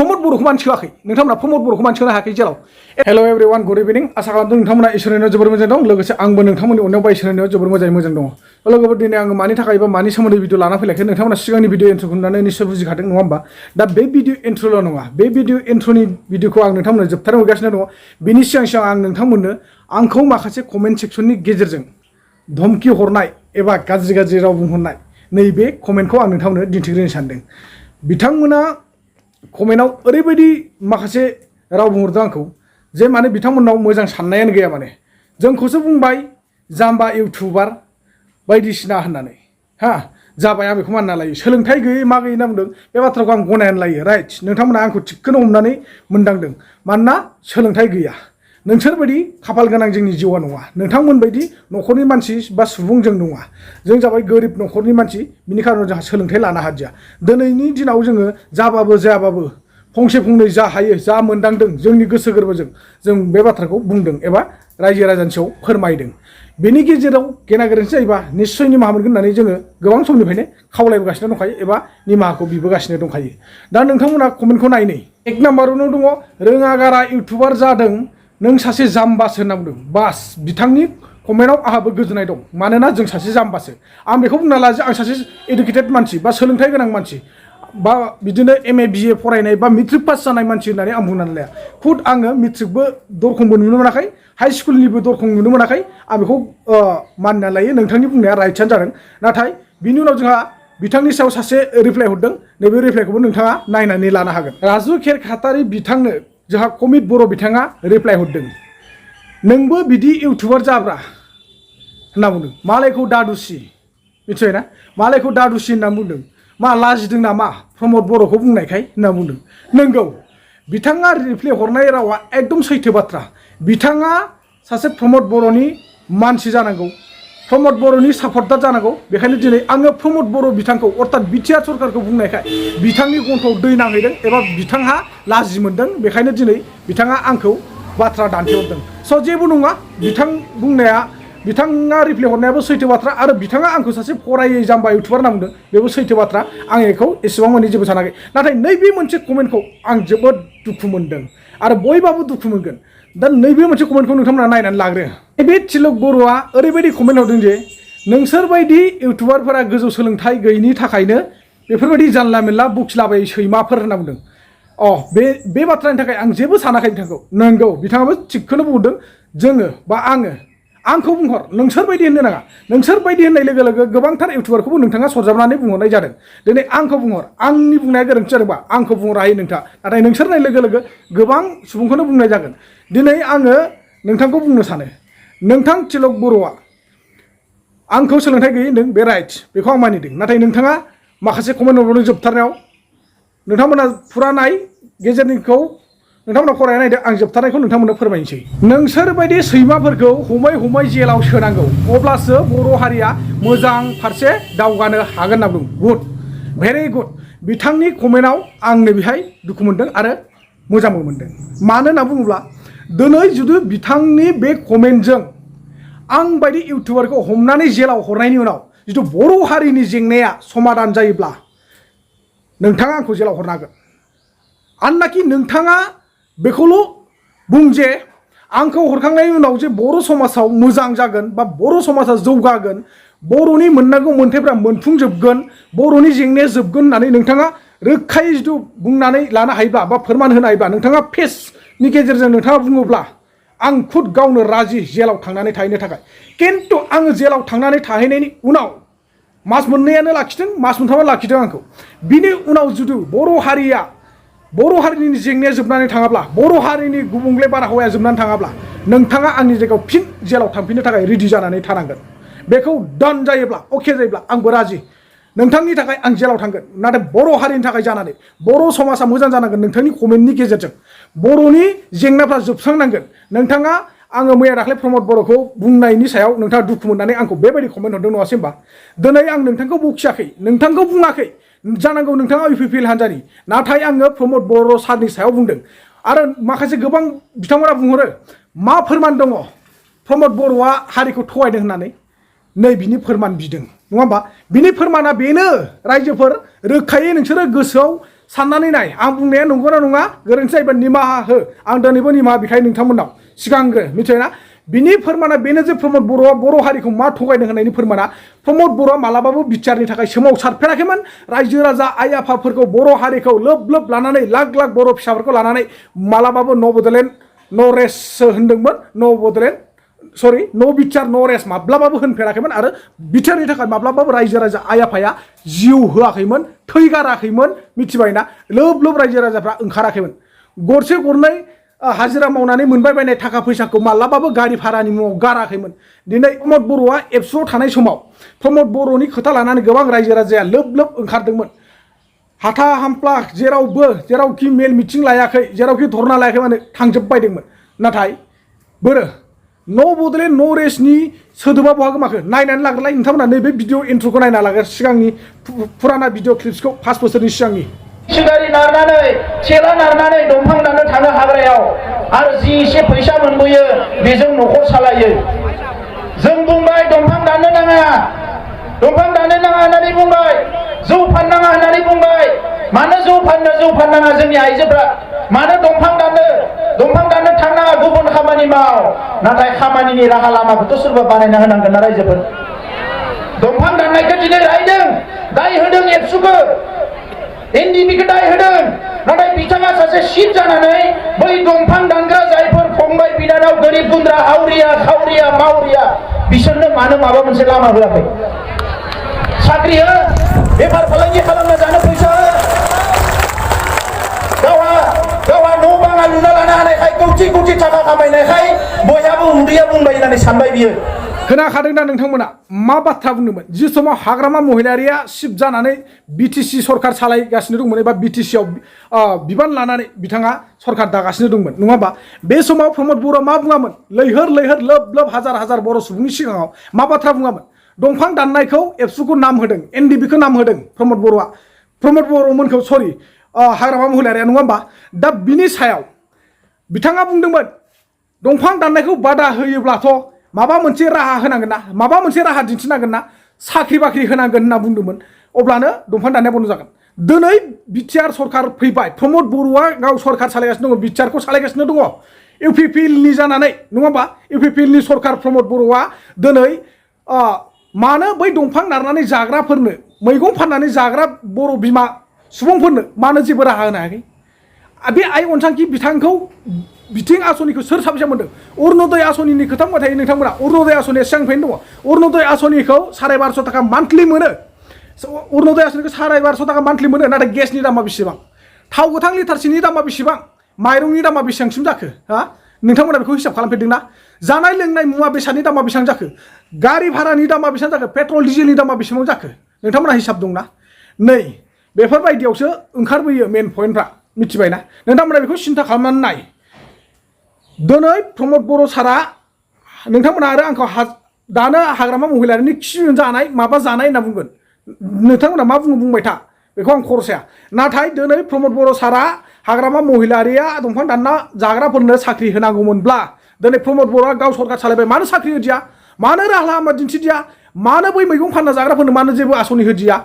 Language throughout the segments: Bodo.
प्रमद बर'खौ मानो सोआखै नोंथांमोना प्रमद बर'खौ मानो सोनो हायाखै जेलाव हेल' एभरिवान गुड इभिनिं आसा खालामदों नोंथांमोना इसोरनियाव जोबोर मोजां दं लोगोसे आंबो नोंथांमोननि अननायाव बा इसोरनियाव जोबोर मोजां दं लोगोफोर दिनै आङो मानि थाखाय बा मानि सोमोन्दै भिडिअ लाना फैलायखै नोंथांमोना सिगांनि भिडिअ इन्ट्र'खौ नुनानै निश्चय बुजिखादों नङा होमबा दा बे भिडिअ इन्ट्र'ल' नङा बे भिडिअ इन्ट्र'नि भिडिअखौ आं नोंथांमोननो जोबथारनो होगासिनो दङ बिनि सिगां आं नोंथांमोननो आंखौ माखासे कमेन्ट सेक्सननि गेजेरजों धमकी हरनाय एबा गाज्रि राव बुंहरनाय नैबे कमेन्टखौ आं नोंथांमोननो दिन्थिग्रोनो सानदों बिथांमोना कमेन्टआव ओरैबायदि माखासे राव बुंहरदों आंखौ जे माने बिथांमोननाव मोजां साननायानो गैया माने जोंखौसो बुंबाय जाम्बा इउटुबार बायदिसिना होननानै हा जाबाय आं बेखौ मानना लायो सोलोंथाइ गैयै मा गैयै होनना बुंदों बे बाथ्राखौ आं गनायनानै लायो राइट नोंथांमोना आंखौ थिगखौनो हमनानै मोनदांदों मानोना सोलोंथाइ गैया नोंसोर बायदि खाफाल गोनां जोंनि जिउआ नङा नोंथांमोन बायदि न'खरनि मानसि बा सुबुं जों नङा जों जाबाय गोरिब न'खरनि मानसि बिनि खारनाव जोंहा सोलोंथाइ लानो हादिया दिनैनि दिनाव जोङो जाबाबो जायाबाबो फंसे फंनै जा हायो जा मोनदांदों जोंनि गोसो गोरबोजों जों बे बाथ्राखौ बुंदों एबा रायजो राजानि सायाव फोरमायदों बेनि गेजेराव गेना गोरोन्थि जायोबा निस्सय निमाहा मोनगोन होननानै जोङो गोबां समनिफ्रायनो खावलायबोगासिनो दंखायो एबा निमाहाखौ बिबोगासिनो दंखायो दा नोंथांमोना कमेन्टखौ नायनै एक नाम्बारावनो दङ रोङा गारा इउटुबार जादों नों सासे जाम्बासो होनना बुंदों बास बिथांनि कमेन्टआव आंहाबो गोजोननाय दं मानोना जों सासे जाम्बासो आं बेखौ बुंना ला जे आं सासे इडुकेटेड मानसि बा सोलोंथाइ गोनां मानसि बा बिदिनो MA BA फरायनाय बा मेट्रिक पास जानाय मानसि होननानै आं बुंनानै लाया खुद आङो मेट्रिकबो दरखंबो नुनो मोनाखै हाइ स्कुलनिबो दरखं नुनो मोनाखै आं बेखौ मानिना लायो नोंथांनि बुंनाया राइटआनो जादों नाथाय बिनि उनाव जोंहा बिथांनि सायाव सासे रिप्लाइ हरदों नैबे रिप्लाइखौबो नोंथाङा नायनानै लानो हागोन राजु खेरखातारि बिथांनो जोंहा कमित बर' बिथाङा रिप्लाइ हरदों नोंबो बिदि इउटुबार जाब्रा होनना बुंदों मालायखौ दादुसि मिथिबाय ना मालायखौ दादुसि होनना बुंदों मा लाजिदों नामा प्रमद बर'खौ बुंनायखाय होनना बुंदों नंगौ बिथाङा रिप्लाइ हरनाय रावा एकदम सैथो बाथ्रा बिथाङा सासे प्रमद बर'नि मानसि जानांगौ प्रमद बर'नि सापर्टार जानांगौ बेखायनो दिनै आङो प्रमद बर' बिथांखौ अर्थात BTR सरकारखौ बुंनायखाय बिथांनि गन्थ'आव दै नांहैदों एबा बिथांहा लाजि मोनदों बेखायनो दिनै बिथाङा आंखौ बाथ्रा दान्थेहरदों स' जेबो नङा बिथां बुंनाया बिथाङा रिप्लाइ हरनायाबो सैथो बाथ्रा आरो बिथाङा आंखौ सासे फरायै जाम्बा इउटुबार होनना बुंदों बेबो सैथो बाथ्रा आं बेखौ एसेबां माने जेबो सानाखै नाथाय नैबे मोनसे कमेन्टखौ आं जोबोद दुखु मोनदों आरो बयबाबो दुखु मोनगोन दा नैबे मोनसे कमेन्टखौ नोंथांमोना नायनानै लाग्रो बे थिलक बर'आ ओरैबायदि कमेन्ट हरदों जे नोंसोरबायदि इउटुबारफोरा गोजौ सोलोंथाइ गैयैनि थाखायनो बेफोरबायदि जानला मेनला बुखिलाबायै सैमाफोर होनना बुंदों बे बाथ्रानि थाखाय आं जेबो सानाखै बिथांखौ नंगौ बिथाङाबो थिगखौनो बुंदों जोङो बा आंखौ बुंहर नोंसोरबायदि होननो नाङा नोंसोरबायदि होननाय लोगो लोगो गोबांथार इउटुबारखौबो नोंथाङा सरजाबनानै बुंहरनाय जादों दिनै आंखौ बुंहर आंनि बुंनाया गोरोन्थि जादोंबा आंखौ बुंहर हायो नोंथाङा नाथाय नोंसोर होननाय लोगो लोगो गोबां सुबुंखौनो बुंनाय जागोन दिनै आङो नोंथांखौ बुंनो सानो नोंथां थिलक बर'आ आंखौ सोलोंथाइ गैयै होनदों बे राइट बेखौ आं मानिदों नाथाय नोंथाङा माखासे कमेन्ट हरदों जोबथारनायाव नोंथांमोना फुरानाय गेजेरनिखौ नोंथांमोना फरायना नायदो आं जोबथारनायखौ नोंथांमोननो फोरमायनोसै नोंसोरबायदि सैमाफोरखौ हमै जेलाव सोनांगौ अब्लासो बर' हारिया मोजां फारसे दावगानो हागोन होनना बुंदों गुड भेरि गुड बिथांनि कमेन्टआव आंनो बेहाय दुखु मोनदों आरो मोजांबो मोनदों मानो होनना बुङोब्ला दिनै जुदि बिथांनि बे कमेन्टजों आं बायदि इउटुबारखौ हमनानै जेलाव हरनायनि उनाव जिथु बर' हारिनि जेंनाया समाधान जायोब्ला नोंथाङा आंखौ जेलाव हरनो हागोन आननाखि नोंथाङा बेखौल' बुं जे आंखौ हरखांनायनि उनाव जे बर' समाजाव मोजां जागोन बा बर' समाजा जौगागोन बर'नि मोननांगौ मोन्थायफ्रा मोनफुंजोबगोन बर'नि जेंनाया जोबगोन होननानै नोंथाङा रोखायै जिथु बुंनानै लानो हायोब्ला बा फोरमान होनो हायोब्ला नोंथाङा फेसनि गेजेरजों नोंथाङा बुङोब्ला आं खुद गावनो राजि जेलाव थांनानै थाहैनो थाखाय खिन्थु आङो जेलाव थांनानै थाहैनायनि उनाव मास मोननैयानो लाखिदों मास मोनथामानो लाखिदों आंखौ बिनि उनाव जुदि बर' हारिनि जेंनाया जोबनानै थाङाब्ला बर' हारिनि गुबुंले बारहावाया जोबनानै थाङाब्ला नोंथाङा आंनि जायगायाव फिन जेलाव थांफिननो थाखाय रेडि जानानै थानांगोन बेखौ डान जायोब्ला अके जायोब्ला आंबो राजि नोंथांनि थाखाय आं जेलाव थांगोन नाथाय बर' हारिनि थाखाय जानानै बर' समाजा मोजां जानांगोन नोंथांनि कमेन्टनि गेजेरजों बर'नि जेंनाफ्रा जोबस्रांनांगोन नोंथाङा आङो मैया दाख्लै प्रमद बर'खौ बुंनायनि सायाव नोंथाङा दुखु मोननानै आंखौ बेबायदि कमेन्ट हरदों नङासै होमबा दिनै आं नोंथांखौ बखियाखै नोंथांखौ बुङाखै जानांगौ नोंथाङा UPPL हान्जानि नाथाय आङो प्रमद बर' सारनि सायाव बुंदों आरो माखासे गोबां बिथांमोना बुंहरो मा फोरमान दङ प्रमद बर'आ हारिखौ थगायदों होननानै नै बिनि फोरमान बिदों नङा होमबा बिनि फोरमाना बेनो रायजोफोर रोखायै नोंसोरो गोसोआव साननानै नाय आं बुंनाया नंगौना नङा गोरोन्थि जायोबा निमाहा हो आं दिनैबो निमाहा बिखायो नोंथांमोननाव सिगांग्रो मिथिबायना बिनि फोरमाना बेनो जे प्रमद बर'आ बर' हारिखौ मा थगायदों होननायनि फोरमाना प्रमद बर'आ मालाबाबो बिटिआरनि थाखाय सोमावसारफेराखैमोन रायजो राजा आइ आफाफोरखौ बर' हारिखौ लोब लोब लानानै लाख लाख बर' फिसाफोरखौ लानानै मालाबाबो न' बड'लेण्ड न' रेससो होनदोंमोन न' बड'लेण्ड सरि न' बिटिआर न' रेस माब्लाबाबो होनफेराखैमोन आरो बिटिआरनि थाखाय माब्लाबाबो रायजो राजा आइ आफाया जिउ होआखैमोन थैगाराखैमोन मिथिबायना लोब लोब रायजो राजाफ्रा ओंखाराखैमोन गरसे गरनै हाजिरा मावनानै मोनबाय बायनाय थाखा फैसाखौ मालाबाबो गारि भारानि मुङाव गाराखैमोन दिनै प्रमद बर'आ एबसुआव थानाय समाव प्रमद बर'नि खोथा लानानै गोबां रायजो राजाया लोब लोब ओंखारदोंमोन हाथा हामप्ला जेरावखि मेल मिटिं लायाखै जेरावखि धरना लायाखै माने थांजोबबायदोंमोन नाथाय बोरो न' बड'लेण्ड न' रेसनि सोदोबा बहा गोमाखो नायनानै लाग्रोलाय नोंथांमोना नैबे भिडिअ इन्ट्र'खौ नायना लाग्रो सिगांनि फुराना भिडिअ क्लिप्सखौ 5 बोसोरनि सिगांनि गारि नारनानै थेला नारनानै दंफां दाननो थाङो हाग्रायाव आरो जि एसे फैसा मोनबोयो बेजों न'खर सालायो जों बुंबाय दंफां दाननो नाङा होननानै बुंबाय जौ फाननाङा होननानै बुंबाय मानो जौ फाननाङा जोंनि आइजोफ्रा मानो दंफां दाननो थांनाङा गुबुन खामानि माव नाथाय खामानिनि राहा लामाखौथ' सोरबा बानायना होनांगोन ना रायजोफोर दंफां दाननायखौ दिनै रायदों दाय होदों एबसुखौ एनडिबिखौ दाय होदों नाथाय बिथाङा सासे सिट जानानै बै दंफां दानग्रा जायफोर फंबाय बिनानाव गोरिब गुन्द्रा हावरिया खावरिया मावरिया बिसोरनो मानो माबा मोनसे लामा होआखै साख्रि हो बेफार फालांगि खालामना जानो फैसा हो गावहा न' बाङा लुना लानो हानायखाय कौटि थाखा खामायनायखाय बयहाबो उदैया बुंबाय होननानै सानबाय बियो खोनाखादों दा नोंथांमोना मा बाथ्रा बुंदोंमोन जि समाव हाग्रामा महिलारिया सिफ जानानै बिटिसि सरखार सालायगासिनो दंमोन एबा बिटिसिआव बिबान लानानै बिथाङा सरखार दागासिनो दंमोन नङा होमबा बे समाव प्रमद बर'आ मा बुङामोन लैहोर लोब लोब हाजार बर' सुबुंनि सिगाङाव मा बाथ्रा बुङामोन दंफां दाननायखौ एबसुखौ नाम होदों एनडिबिखौ नाम होदों प्रमद बर'मोनखौ सरि हाग्रामा महिलारिया नङा होमबा दा बिनि सायाव बिथाङा बुंदोंमोन दंफां दाननायखौ बादा होयोब्लाथ' माबा मोनसे राहा होनांगोन ना माबा मोनसे राहा दिन्थिनांगोन ना साख्रि बाख्रि होनांगोन होनना बुंदोंमोन अब्लानो दंफां दाननाया बन्द जागोन दिनै बिटिआर सरखार फैबाय प्रमद बर'आ गाव सरखार सालायगासिनो दङ बिटिआरखौ सालायगासिनो दङ इउपिपिएलनि जानानै नङा होमबा इउपिपिएलनि सरखार प्रमद बर'आ दिनै मानो बै दंफां नारनानै जाग्राफोरनो मैगं फाननानै जाग्रा बर' बिमा सुबुंफोरनो मानो जेबो राहा होनो हायाखै बे आइ अनसांखि बिथांखौ बिथिं आसनिखौ सोर साबसिन मोनदों अरुणोदय आसनिनि खोथा बुंबाय थायो नोंथांमोना अरुणोदय आसनिया सिगांनिफ्रायनो दङ अरुणोदय आसनिखौ 1250 थाखा मान्थलि मोनो अरुणोदय आसनिखौ 1250 थाखा मान्थलि मोनो नाथाय गेसनि दामा बेसेबां थाव गोथां लिटारसेनि दामा बेसेबां माइरंनि दामा बेसेबांसिम जाखो नोंथांमोना बेखौ हिसाब खालामफेरदोंना जानाय लोंनाय मुवा बेसादनि दामा बेसेबां जाखो गारि भारानि दामा बेसेबां जाखो पेट्रल डिजेलनि दामा बेसेबां जाखो नोंथांमोना हिसाब दंना नै बेफोरबायदियावसो ओंखारबोयो मेन पइन्टफ्रा मिथिबायना नोंथांमोना बेखौ सिन्था खालामनानै नाय दिनै प्रमद बर' सारा नोंथांमोना आरो आंखौ दानो हाग्रामा महिलारिनि खि जानाय माबा जानाय होनना बुंगोन नोंथांमोना मा बुंबाय था बेखौ आं खरसाया नाथाय दिनै प्रमद बर' सारा हाग्रामा महिलारिया दंफां दानना जाग्राफोरनो साख्रि होनांगौमोनब्ला दिनै प्रमद बर'आ गाव सरखार सालायबाय मानो साख्रि होदिया मानो राहा लामा दिन्थिदिया मानो बै मैगं फानना जाग्राफोरनो मानो जेबो आसनि होदिया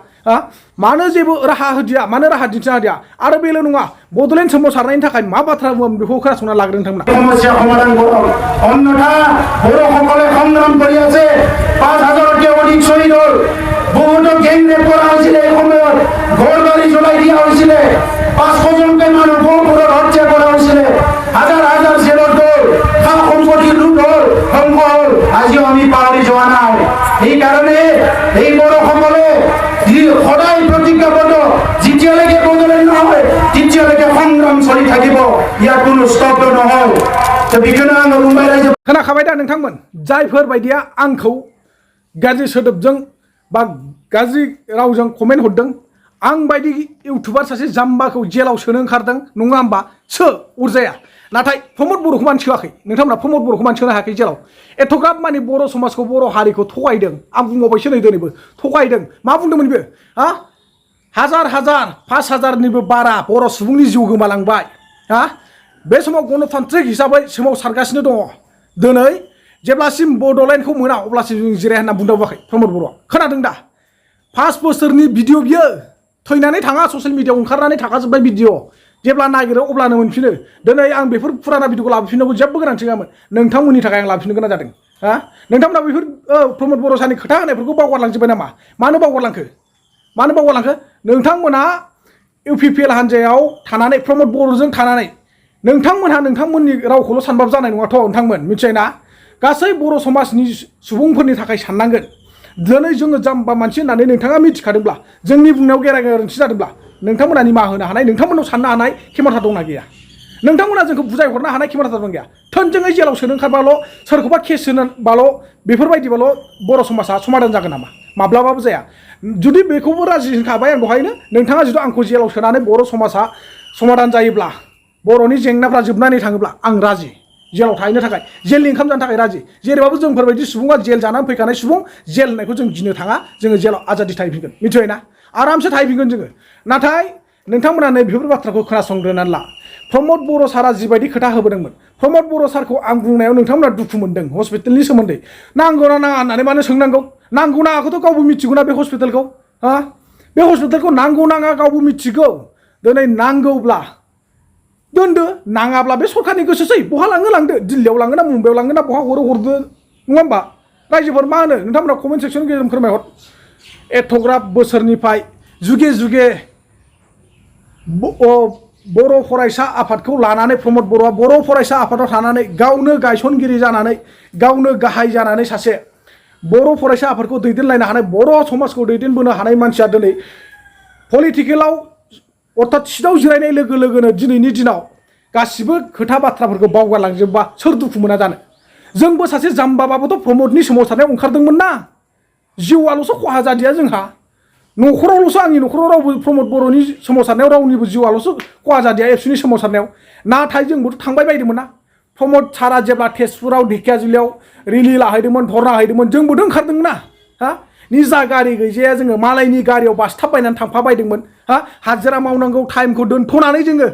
मानो जेबो राहा होदिया मानो राहा दिन्थिना होदिया आरो बेल' नङा बड'लेण्ड सोमावसारनायनि थाखाय मा बाथ्रा बुङो बेखौ खोनासंना लाग्रो नोंथांमोना সমস্যা সমাধান করো অন্যথা বড় সকলে সংগ্রাম কৰি আছে 5000 অধিক শহীদ হল বহুতো কেন্দ্রে করা হয়েছিল এই সময়ত ঘর বাড়ি জ্বলাই দিয়া হয়েছিল 500 জনকে মানুষ বড় হত্যা করা হয়েছিল হাজার জেলত গল খা সম্পত্তি লুট হল ধ্বংস হল আজিও আমি পাহৰি যোৱা নাই এই কারণে এই বড় সকলে সদায় প্ৰতিজ্ঞাবদ্ধ যেতিয়ালৈকে বদলেন নহয় তেতিয়ালৈকে সংগ্ৰাম চলি থাকিব ইয়াৰ কোনো স্তব্ধ নহয় खोनाखाबाय दा नोंथांमोन जायफोर बायदिया आंखौ गाज्रि सोदोबजों बा गाज्रि रावजों कमेन्ट हरदों आं बायदि इउटुबार सासे जाम्बाखौ जेलाव सोनो ओंखारदों नङा होमबा सो अरजाया नाथाय प्रमद बर'खौ मानो सोआखै नोंथांमोना प्रमद बर'खौ मानो सोनो हायाखै जेलाव एथ'ग्राब माने बर' समाजखौ बर' हारिखौ थगायदों आं बुंबावबायसो नै दिनैबो थगायदों मा बुंदोंमोन बे हाजार 5000निबो बारा बर' सुबुंनि जिउ गोमालांबाय बे समाव गणतान्त्रिक हिसाबै सोमावसारगासिनो दङ दिनै जेब्लासिम बड'लेण्डखौ मोना अब्लासिम जों जिराया होनना बुंदावाखै प्रमद बर'आ खोनादों दा 5 बोसोरनि भिडिअ बियो थैनानै थाङा ससियेल मिडियाआव ओंखारनानै थाखाजोब्बाय भिडिअ जेब्ला नागिरो अब्लानो मोनफिनो दिनै आं बेफोर फुराना भिडिअखौ लाबोफिननांगौ जेबो गोनांथि गैयामोन नोंथांमोननि थाखाय आं लाबोफिननो गोनां जादों हा नोंथांमोना बेफोर प्रमद बर' सारनि खोथा होनायफोरखौ बावगारलांजोब्बाय नामा मानो बावगारलांखो नोंथांमोना इउपिपिएल हान्जायाव थानानै प्रमद बर'जों थानानै नोंथांमोनहा नोंथांमोननि रावखौल' सानबाबो जानाय नङाथ' नोंथांमोन मिथिबायना गासै बर' समाजनि सुबुंफोरनि थाखाय साननांगोन दिनै जोङो जाम्बा मानसि होननानै नोंथाङा मिथिखादोंब्ला जोंनि बुंनायाव गोरोन्थि जादोंब्ला नोंथांमोना निमाहा होनो हानाय नोंथांमोनाव साननो हानाय खेमथा दंना गैया नोंथांमोना जोंखौ बुजायहरनो हानाय खेमथा दं गैया थोंजोङै जेलाव सोनो ओंखारबाल' सोरखौबा केस होनोबाल' बेफोरबायदिबाल' बर' समाजा समाधान जागोन नामा माब्लाबाबो जाया जुदि बेखौबो राजि होखाबाय आं दहायनो नोंथाङा जुदि आंखौ जेलाव सोनानै बर' समाजा समाधान जायोब्ला बर'नि जेंनाफ्रा जोबनानै थाङोब्ला आं राजि जेलाव थाहैनो थाखाय जेलनि ओंखाम जानो थाखाय राजि जेरैबाबो जोंफोरबायदि सुबुङा जेल जानानै फैखानाय सुबुं जेल होननायखौ जों गिनो थाङा जोङो जेलाव आजादि थाहैफिनगोन मिथिबायना आरामसे थाहैफिनगोन जोङो नाथाय नोंथांमोना नै बेफोर बाथ्राखौ खोनासंग्रोनानै ला प्रमद बर' सारा जिबायदि खोथा होबोदोंमोन प्रमद बर' सारखौ आं बुंनायाव नोंथांमोना दुखु मोनदों हस्पिटालनि सोमोन्दै नांगौना नाङा होननानै मानो सोंनांगौ नांगौ नाङाखौथ' गावबो मिथिगौना बे हस्पिटालखौ हा बे हस्पिटालखौ नांगौ नाङा गावबो मिथिगौ दिनै नांगौब्ला दोनदो नाङाब्ला बे सरखारनि गोसोसै बहा लांदो दिल्लीयाव लाङो ना मुम्बाइआव लाङो ना बहा हरदो नङा होमबा रायजोफोर मा होनो नोंथांमोना कमेन्ट सेक्सननि गेजेरजों फोरमायहर एथ'ग्राब बोसोरनिफ्राय जुगे जुगे बर' फरायसा आफादखौ लानानै प्रमद बर'आ बर' फरायसा आफादाव थानानै गावनो गायसनगिरि जानानै गावनो गाहाय जानानै सासे बर' फरायसा आफादखौ दैदेनलायनो हानाय बर' समाजखौ दैदेनबोनो हानाय मानसिया दिनै पलिटिकेलाव अर्थात सिटाव जिरायनाय लोगो लोगोनो दिनैनि दिनाव गासिबो खोथा बाथ्राफोरखौ बावगारलांजोबबा सोर दुखु मोना जानो जोंबो सासे जाम्बाबाबोथ' प्रमदनि सोमावसारनायाव ओंखारदोंमोन ना जिउआल'सो खहा जादिया जोंहा न'खरावल'सो आंनि न'खराव रावबो प्रमद बर'नि सोमावसारनायाव रावनिबो जिउआल'सो खहा जादिया एबसुनि सोमावसारनायाव नाथाय जोंबोथ' थांबाय बायदोंमोन ना प्रमद सारा जेब्ला तेजपुराव ढेकियाजुलियाव रेलि लाहैदोंमोन धरना हैदोंमोन जोंबोथ' ओंखारदोंमोन ना हा निजा गारि गैजाया जोङो मालायनि गारियाव बासथाबबायनानै थांफाबायदोंमोन हा हाजिरा मावनांगौ टाइमखौ दोनथ'नानै जोङो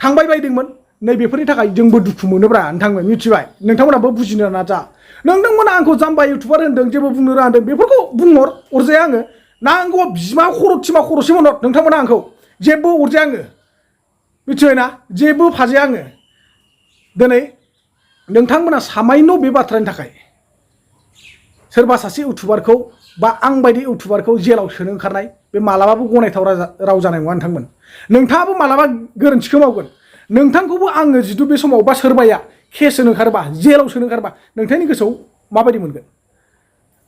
थांबाय बायदोंमोन नै बेफोरनि थाखाय जोंबो दुखु मोनोब्रा नोंथांमोन मिथिबाय नोंथांमोनाबो बुजिनो नाजा नोंथांमोना आंखौ जाम्बा इउटुबार होनदों जेबो बुंनो रोङादों बेफोरखौ बुंहर अरजाया आङो नांगौबा बिमा खर' टिमा खर'सो होनहर नोंथांमोना आंखौ जेबो अरजाया आङो मिथिबायना जेबो फाजाया आङो दिनै नोंथांमोना सामायन' बे बाथ्रानि थाखाय सोरबा सासे इउटुबारखौ बा आं बायदि इउटुबारखौ जेलाव सोनो ओंखारनाय बे मालाबाबो गनायथाव राव जानाय नङा नोंथांमोन नोंथाङाबो मालाबा गोरोन्थिखौ मावगोन नोंथांखौबो आङो जिथु बे समाव बा सोरबाया केस होनो ओंखारबा जेलाव सोनो ओंखारबा नोंथांनि गोसोआव माबायदि मोनगोन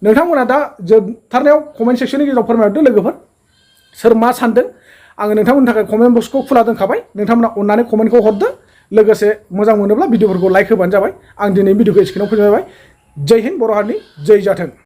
नोंथांमोना दा जोबथारनायाव कमेन्ट सेक्सननि गेजेराव फोरमायहरदो लोगोफोर सोर मा सानदों आङो नोंथांमोननि थाखाय कमेन्ट बक्सखौ खुला दोनखाबाय नोंथांमोना अननानै कमेन्टखौ हरदो लोगोसे मोजां मोनोब्ला भिडिअफोरखौ लाइक होबानो जाबाय आं दिनै भिडिअखौ एसेखिनियाव फोजोबबाय जय हिन्द बर' हारिनि जय जाथों।